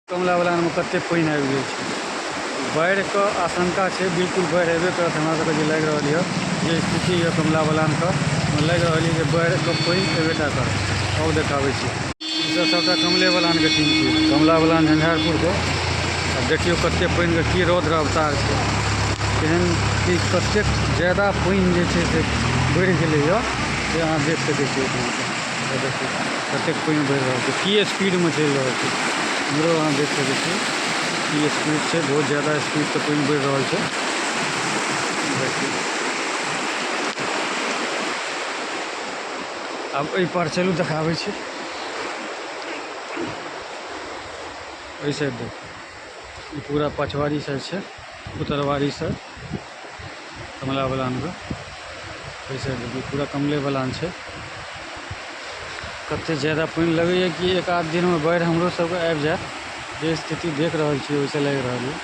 कमला बलानमे कतेक पानि आबि गेल छै। बाढ़िके आशंका छै, बिल्कुल बाढ़ि अयबे करत। हमरा सबके जे लागि रहल यऽ, जे स्थिति यऽ कमला बलानके, लागि रहल यऽ जे बाढ़िके पानि अयबे टा करत। आउ देखाबै छी। ई सब सबटा कमले बलानके सीन छियै, कमला बलान झंझारपुरके। आब देखियौ कतेक पानिके की रौद्र अवतार छै, केहन की कतेक ज्यादा पानि जे छै से बढ़ि गेलैए, से अहाँ देख सकै छियै एहिठामसँ। देखियौ कतेक पानि बढ़ि रहल छै, की स्पीडमे चलि रहल छै। इम्हरो अहाँ देख सकै छियै की स्पीड छै, बहुत ज्यादा स्पीडसँ पानि बढ़ि रहल छै। देखियौ, आब एहि पार चलू, देखाबै छी। एहि साइड देखियौ, ई पूरा पछवारी साइड छै, उतरवारी साइड कमला बलानके। एहि साइड देखियौ, पूरा कमले बलान छै। कतेक ज्यादा पानि लगैए कि एक आध दिनमे बाढ़ि हमरो सबके आबि जायत। जे स्थिति देख रहल छियै, ओहिसँ लागि रहल यऽ।